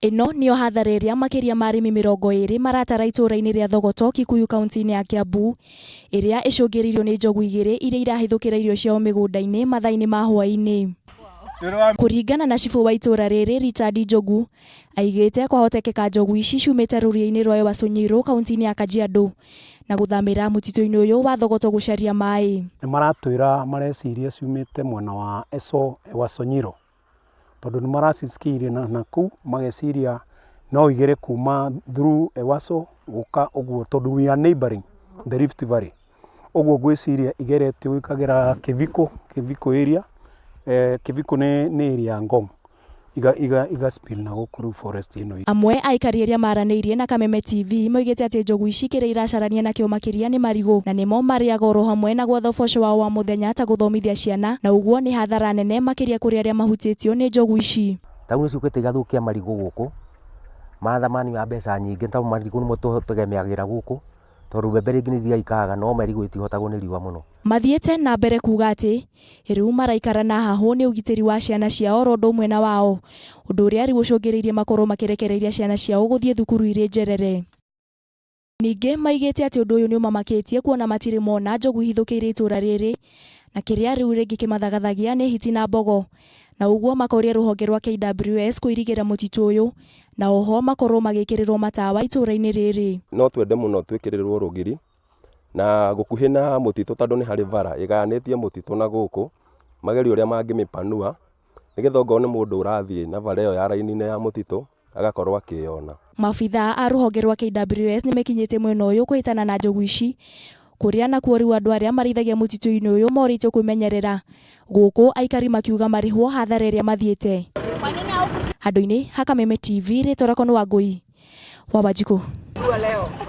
Ĩno nĩyo hathara ĩrĩa makĩria ma arĩmi 20 maratara itũũra-inĩ rĩa Thogoto, Kikuyu kaunti-inĩ ya Kiambu, ĩrĩa ĩcũngĩrĩirio nĩ njogu igĩrĩ iria irahithũkĩra irio ciao mĩgũnda-inĩ mathaa-inĩ ma hwaĩ-inĩ. Kũringana na cibũ wa itũũra rĩrĩ Richard Njogu, aigĩte kwahotekeka njogu ici ciumĩte rũriĩ-inĩ rwa Ewaso Nyiro kaunti-inĩ ya Kajiado na gũthamĩra mũtitũ-inĩ ũyũ wa Thogoto gũcaria maĩ. Nĩ maratwĩra mareciria ciumĩte mwena wa Ewaso Nyiro. Tondũ nĩ maracisikiire na kũu mageciria no igere kuma through Ewaso gũka ũguo tondũ we are neighboring the Rift Valley. Ũguo ngwĩciria igerete ũguo ikagera Kĩbiko, Kĩbiko area, Kĩbiko nĩ area ya Ngong, iga spill na gũkũ rĩu forest ĩno. Amwe a aikari arĩa maranĩirie na Kameme TV moigĩte atĩ njogu ici kĩrĩa iracarania nakĩo makĩria nĩ marigũ na nĩmo marĩaga oro hamwe na gwetha ũboco wao wa mũthenya ta gũthomithia ciana na ũguo nĩ hathara nene makĩria kũrĩ arĩa mahutĩtio nĩ njogu ici. Ta rĩu nĩ ciũkĩte igathũkia marigũ gũkũ, ma thamani ya mbeca nyingĩ tondũ marigũ nĩmo tũtegemeagĩra gũkũ, tondũ mbembe rĩngĩ nĩ ithiaga ikaga no marigũ itihotagwo nĩ riũa mũno. Mathiĩte na mbere kuuga atĩ rĩu maraikara na hahũ nĩ ũgitĩri wa ciana ciao oro ũndũ ũmwe na wao, ũndũ ũrĩa rĩu ũcũngĩrĩirie makorwo makĩrekereria ciana ciao gũthiĩ thukuru irĩ njerere. Ningĩ maigĩte atĩ ũndũ ũyũ nĩ ũmamakĩtie kuona matirĩ mona njogu ihithũkĩire itũũra rĩrĩ na kĩrĩa rĩu rĩngĩ kĩmathagathagia nĩ hiti na mbogo, na ũguo makoria rũhonge rwa KWS kũirigĩra mũtitũ ũyũ na oho makorwo magĩkĩrĩrwo matawa itũũra-inĩ rĩrĩ. No twende mũno twĩkĩrĩrwo rũgiri na gũkuhĩ na mũtitũ tondũ nĩ harĩ bara ĩgayanĩtie mũtitũ na gũkũ, magerie ũrĩa mangĩmĩpanua nĩgetha okorwo nĩ mũndũ ũrathiĩ na bara ĩyo ya raini-inĩ ya mũtitũ agakorwo akĩyona. Maabithaa a rũhonge rwa KWS nĩmekinyĩtie mwena ũyũ kũhĩtana na njogu ici kũrĩa nakuo rĩu andũ arĩa marĩithagia mũtitũ-inĩ ũyũ morĩtio kwĩmenyerera gũkũ aikari makiuga marĩhwo hathara ĩrĩa mathiĩte. Handũ-inĩ ha Kameme TV rĩtwa rĩakwa nĩ Wangũi wa Wanjikũ.